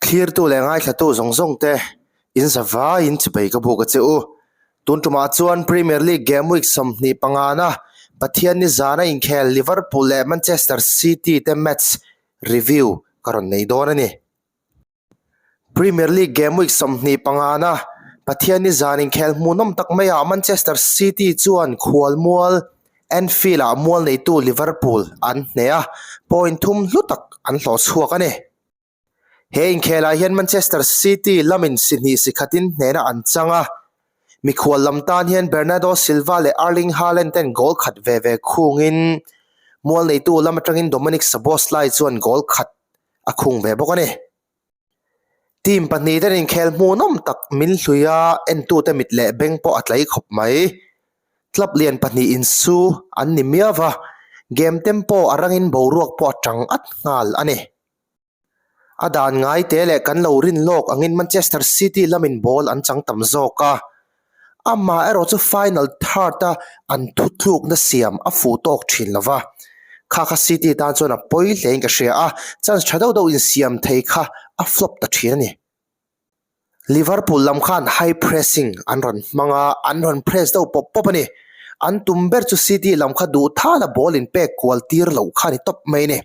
Thlirtu leh ngaithlatu zawng zawng te in zavaiin chipei ka buk a che u. Tun tumah chuan Premier League game week 25 na Pathian ni zana inkhel Liverpool leh Manchester City te match review ka rawn nei dawn a ni. Premier League game week 25 na Pathian ni zan inkhel hmuhnawm tak maiah Manchester City chuan khualmual Anfield ah mual neitu Liverpool an hneh a, point thum hlu tak an hlawh chhuak a ni. He inkhelah hian Manchester City lamin si hnih si khatin hnehna an chang a, mikhual lam tan hian Bernardo Silva leh Erling Haaland ten goal khat ve ve khungin mual neitu lam atangin Dominik Szoboszlai chuan goal khat a khung ve bawk a ni. Team pahnih ten inkhel hmuhnawm tak min hlui a, entute mit leh beng pawh a tlai khawp mai. Club lian pahnih insu an ni miau va, game tempo a rangin boruak pawh a tang at nghal a ni. A dan ngai te leh kan lo rin lawk angin Manchester City lamin ball an chang tam zawk a, amah erawh chu final third a an thutlukna siam a fuh tawk thin lo va. Kha kha City tan chuan a pawi hlein ka hria a, chance tha deuh deuh insiam thei kha a flop ta thin a ni. Liverpool lam khan high pressing an rawn hmang a, an rawn press deuh pawp pawp a ni. An tum ber chu City lam kha duh thala ball in pek kual tir loh kha a ni tawp mai a ni.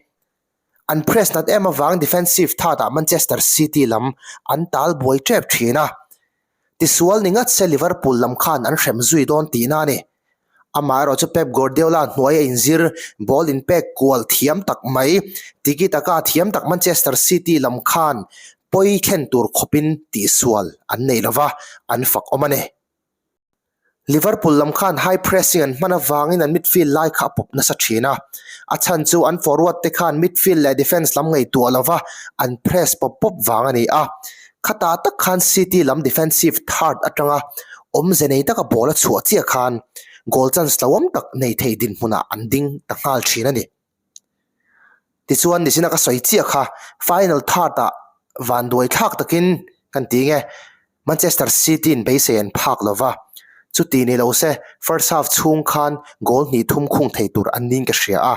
An press nat em avang defensive third ah Manchester City lam an tal buai tep thin a. Tisual ni ngat se Liverpool lam khan an hrem zui dawn tihna a ni. Amaherawh chu Pep Guardiola hnuai a inzir, ball inpek kual thiam tak mai, tiki taka thiam tak Manchester City lam khan pawi thlen tur khawpin tihsual an nei lova, an fak awm a ni. Liverpool lam khan high pressing an hman avangin an midfield lai kha a pawp nasa thin a, a chhan chu an forward te khan midfield leh defence lam ngaihtuah lova an press pawp pawp vang a ni a. Khatah tak khan City lam defensive third atanga awmze nei taka ball a chhuah chiah khan goal chance hlauhawm tak nei thei dinhmunah an ding ta nghal thin a ni. Tichuan nichina ka sawi chiah kha final third ah vanduai thlak takin kan ti nge Manchester City in beisei an phak lova, chuti ni lo se first half chhung khan goal hnih thum khung thei tur an ning ka hria a.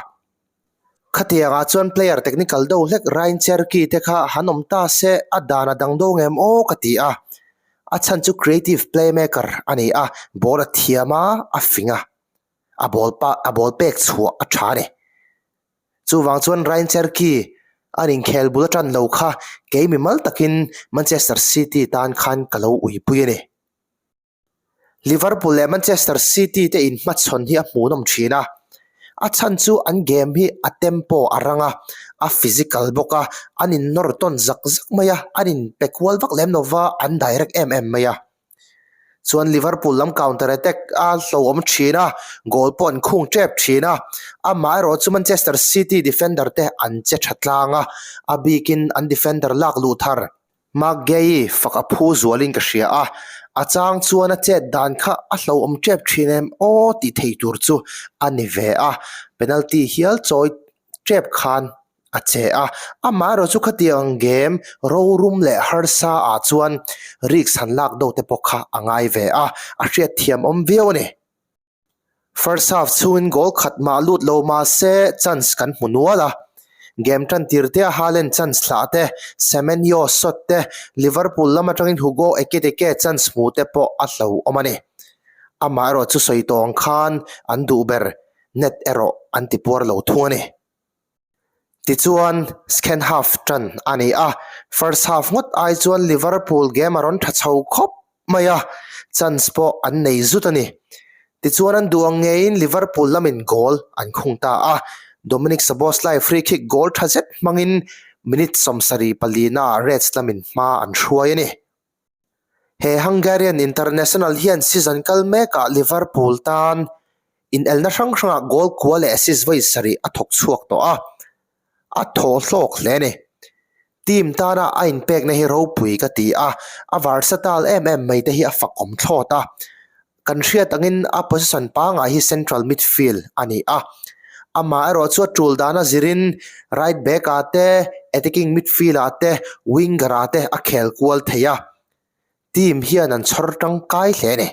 Khatiangah chuan player technical deuh hlek Ryan Cherki te kha han awm ta se a dan a dang deuh ngem aw ka ti a, a chhan chu creative playmaker a ni a, ball a thiam a, a fing a, a ball pa a ball pek chhuah a tha a ni. Chuvang chuan Ryan Cherki an inkhel bul atan lo kha kei mimal takin Manchester City tan khan ka lo uipui a ni. Liverpool leh Manchester City te inhmachhawn hi a hmuhnawm thin a, a chhan chu an game hi a tempo a rang a, a physical bawk a, an innawr tawn zak zak mai a, an inpe kual vak lem lova an direct em em mai a. Chuan Liverpool lam counter attack a hlauhawm thin a, goal pawh an khung tep thin a, amaherawh chu Manchester City defender te an che tha tlang a, a bikin an defender lak luh thar. Maguey fak a phu zualin ka hria a, a chang chuan a chet dan kha a hlauhawm tep thin em aw tih thei tur chu a ni ve a, penalty hial chawi tep khan a che a, amaherawh chu khatiang game rorum leh harsa ah chuan risk han lak deuh te pawh kha a ngai ve a, a hriatthiam awm viau a ni. First half chhungin goal khat mah lut lo mah se chance kan hmu nual a, game tan tir te a Haaland chance hlah te, Semenyo shot te, Liverpool lam atangin Hugo Ekitike chance hmu te pawh a hlauhawm a ni. Amaherawh chu sawi tawh ang khan an duh ber net erawh an ti puar lo thung a ni. Tichuan second half tan a ni a, first half ngawt ai chuan Liverpool game a rawn tha chho khawp mai a, chance pawh an nei zut a ni. Tichuan an duh ang ngeiin Liverpool lamin goal an khung ta a, Dominik Szoboszlai free kick goal tha zet hmangin minute 74 ah Reds lamin hma an hruai a ni. He Hungarian international hian season kal mekah Liverpool tan inelna hrang hrangah goal kua leh assist vawi sarih a thawk chhuak tawh a, a thaw hlawk hle a ni. Team tana a inpekna hi ropui ka ti a, a versatile em em mai te hi a fakawm thlawt a. Kan hriat angin a position pangngai hi central midfield a ni a, amah erawh chu a tul dana zirin right back ah te, attacking midfield ah te, winger ah te a khel kual thei a, team hian an chhawr tangkai hle a ni.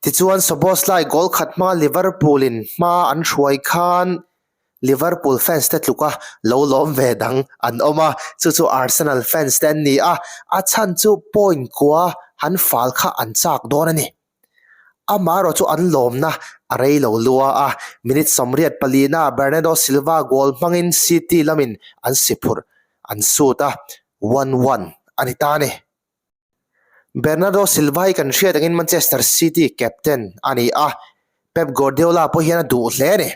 Tichuan Szoboszlai goal khat hmanga Liverpool in hma an hruai khan. Liverpool fans te tluka lo lawm ve dang an awm a, chu chu Arsenal fans te an ni a, a chhan chu point kua han fal kha an chak dawn a ni. Amaherawh chu an lawmna a rei lo lua a, minute 84 na Bernardo Silva goal hmangin City lamin an si phurh an sut a, 1-1 a ni ta a ni. Bernardo Silva hi kan hriat angin Manchester City captain a ni a, Pep Guardiola pawh hian a duh hle a ni.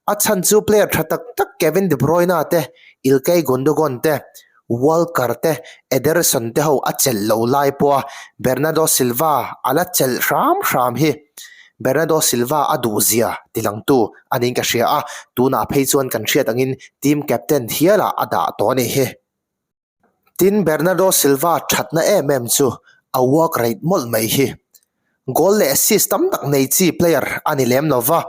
A chhan chu player tha tak tak Kevin De Bruyne te, Ilkay Gundogan te, Walker te, Ederson te ho a chelh lo lai pawha Bernardo Silva a la chelh hram hram hi Bernardo Silva a duhzia tilangtu a niin ka hria a, tunah phei chuan kan hriat angin team captain hialah a dah tawh a nih hi. Tin, Bernardo Silva thatna em em chu a work rate mawlh mai hi. Goal leh assist tam tak nei chi player a ni lem lo va,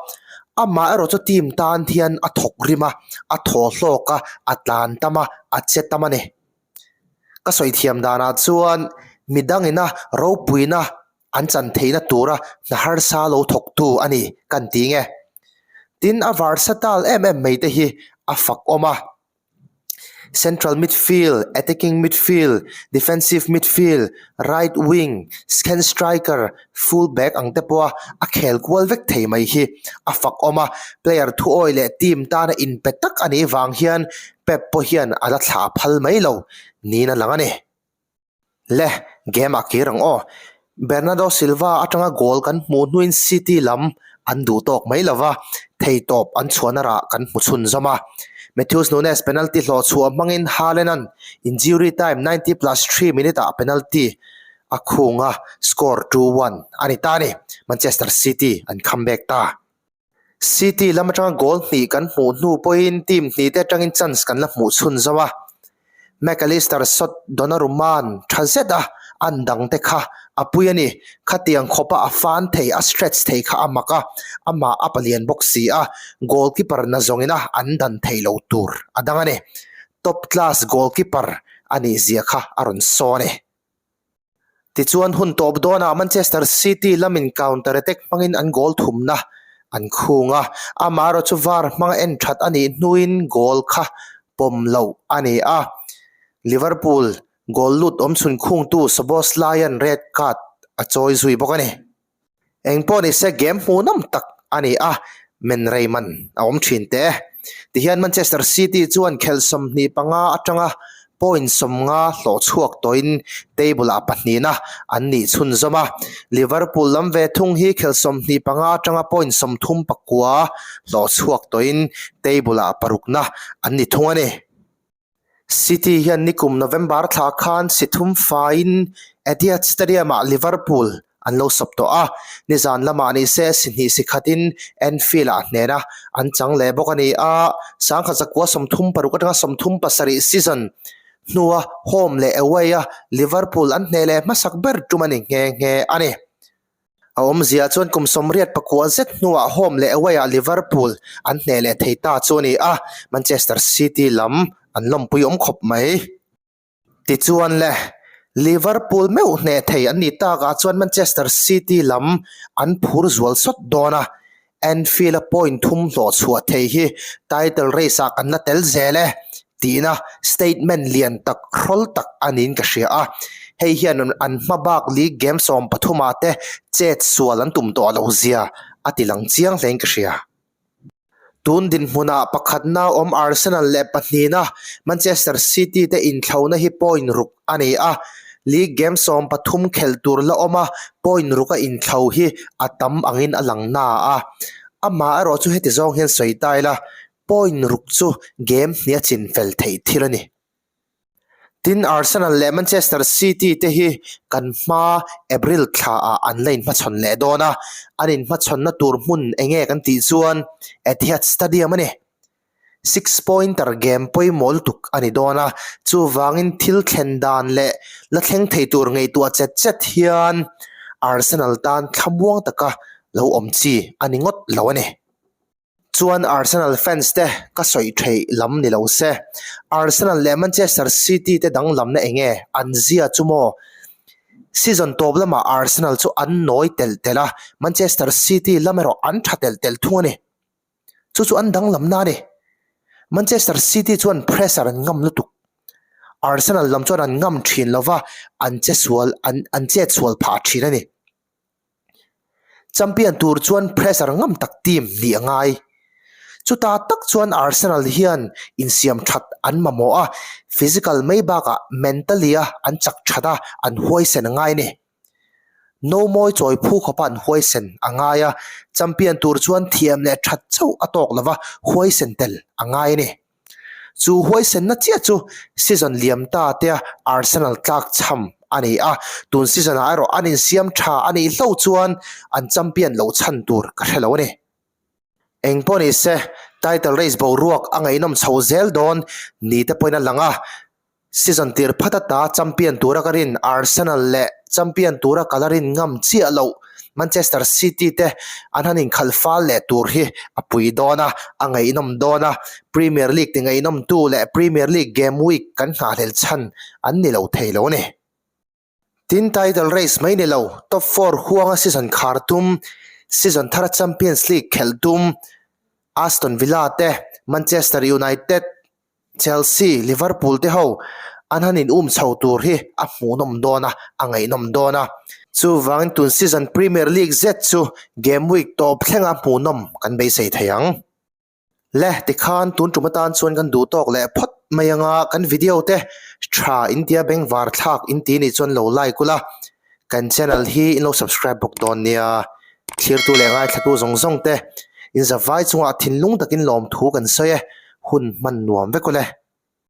amah erawh chu team tan hian a thawk rim a, a thaw hlawk a, a tlan tam a, a che tam a ni. Ka sawi thiam danah chuan midangina ropuina an chan theihna tura hna harsa lo thawktu a ni kan ti nge. Tin, a versatile em em mai te hi a fak awm a. Central midfield, attacking midfield, defensive midfield, right wing, second striker, full back ang te pawha a khel kual vek thei mai hi a fak awm a, player thuawi leh team tana inpe tak a nih vang hian Pep pawh hian a la thlah phal mai lo niin a lang a ni. Le, game ah kir ang aw. Bernardo Silva atanga goal kan hmuh hnuin City lam an duh tawk mai lo va, theitawp an chhuahna rah kan hmu chhunzawm a. Matheus Nunes penalty hlawh chhuah hmangin Haaland-a'n injury time 90+3 minute-ah penalty a khung a, score 2-1 a ni ta a ni. Manchester City an comeback ta. City lam atanga goal hnih kan hmuh hnu pawhin team hnih te atangin chance kan la hmuh chhun zo a. Mac Allister shot Donnarumma-a'n tha zet a, an dang te kha a pui a ni. Khatiang khawpa a fan thei, a stretch thei kha a mak a, amah a palian bawk si a, goalkeeper na zawngin a an dan thei lo tur a dang a ni. Top class goalkeeper a nih zia kha a rawn saw a ni. Tichuan hun tawp dawnah Manchester City lamin counter attack hmangin an goal thumna an khung a, amaherawhchu chu VAR hmanga en that a nih hnuin goal kha pawm loh a ni a. Liverpool goal lut awmchhun khungtu Szoboszlai-a'n red card a chawi zui bawk a ni. Eng pawh ni se game hmuhnawm tak a ni a, men rei man a awm thin teh e. Tihian Manchester City chuan khelh 25 atanga point 50 hlawh chhuak tawhin table ah pahnihna an nih chhunzawm a. Liverpool lam ve thung hi khelh 25 atanga point 39 hlawh chhuak tawhin table ah parukna an ni thung a ni. City hian nikum November thla khan si thum faiin Etihad Stadium-ah Liverpool an lo sawp tawh a, nizan lamah ni se si hnih si khatin Anfield-ah hnena an chang leh bawk a ni a, 1936 atanga 37 season hnua home leh away-a Liverpool an hneh leh hmasak ber tum a ni nghe nghe a ni. A awmzia chuan kum 89 zet hnuah home leh away-ah Liverpool an hneh leh thei ta chu a ni a, Manchester City lam an lawmpui awm khawp mai. Tichuan le, Liverpool meuh hneh thei an nih takah chuan Manchester City lam an phur zual sawt dawn a, Anfield-a point thum hlawh chhuah thei hi title race-ah kan la tel zel e tihna statement lian tak hrawl tak a niin ka hria a. Hei hian an hma bak league game 13 ah te chet sual an tum tawh loh zia a ti lang chiang hlein ka hria. Tun dinhmunah pakhatna awm Arsenal leh pahnihna Manchester City te inthlona hi point ruk a ni a, League game 13 khelh tur la awm a, point ruk a inthlo hi a tam angin a lang na a. Amah erawh chu heti zawng hian sawi ta ila, point ruk chu game hnih a chin fel theih thil a ni. Tin, Arsenal leh Manchester City te hi kan hma April thlaah an la inhmachhawn leh dawn a, an inhmachhawnna tur hmun eng nge kan tih chuan Etihad Stadium a ni. Six pointer game pawimawh lutuk a ni dawn a, chuvangin thil thlen dan leh la thleng thei tur ngaihtuah chet chet hian Arsenal tan thlamuang taka lo awm chi a ni ngawt lo a ni. Chuan Arsenal fans te ka sawi theih lam ni lo se, Arsenal leh Manchester City te danglamna eng nge an zia chu maw? Season tawp lamah Arsenal chu an nawi telh telh a, Manchester City lam erawh an tha telh telh thung a ni. Chu chu an danglamna a ni. Manchester City chuan pressure an ngam lutuk. Arsenal lam chuan an ngam thin lova, an che sual an an chet sual phah thin a ni. Champion tur chuan pressure ngam tak team nih a ngai. Chuta tak chuan Arsenal hian insiam that an mamawh a, physical mai bakah mentally a an chak that a, an huaisen a ngai a ni. No mawi chawi phu khawpa an huaisen a ngai a, champion tur chuan thiam leh that chauh a tawk lova huaisen tel a ngai a ni. Chu huaisenna chiah chu season liam ta tea Arsenal tlak chham a ni a, tun season ah erawh an insiam tha a nih hlo chuan an champion loh chhan tur ka hre lo a ni. Eng pawh ni se, title race boruak a ngaihnawm chho zel dawn ni te pawhin a lang a, Season tir phat ata champion tura ka rin Arsenal leh champion tura ka la rin ngam chiah loh Manchester City te an han inkhalh fal leh tur hi a pui dawn a, a ngaihnawm dawn a. Premier League ti ngaihnawmtu leh Premier League game week kan nghahhlel chhan an ni lo thei lo a ni. Tin, title race mai ni lo, top four huanga season khar tum, season thara Champions League khelh tum Aston Villa te, Manchester United, Chelsea, Liverpool te ho an han in um chho tur hi a hmuhnawm dawn a, a ngaihnawm dawn a. Chuvangin tun season Premier League zet chu game week tawp thlenga hmuhnawm kan beisei thei ang. Le, tikhan tun tum atan chuan kan duh tawk leh phawt mai anga kan video te tha intia bengvar thlak inti nih chuan lo like ula, kan channel hi in lo subscribe bawk dawn nia. Thlirtu leh ngaithlatu zawng zawng te in zavai chungah thinlung takin lawmthu kan sawi e, hun hman nuam vek ule.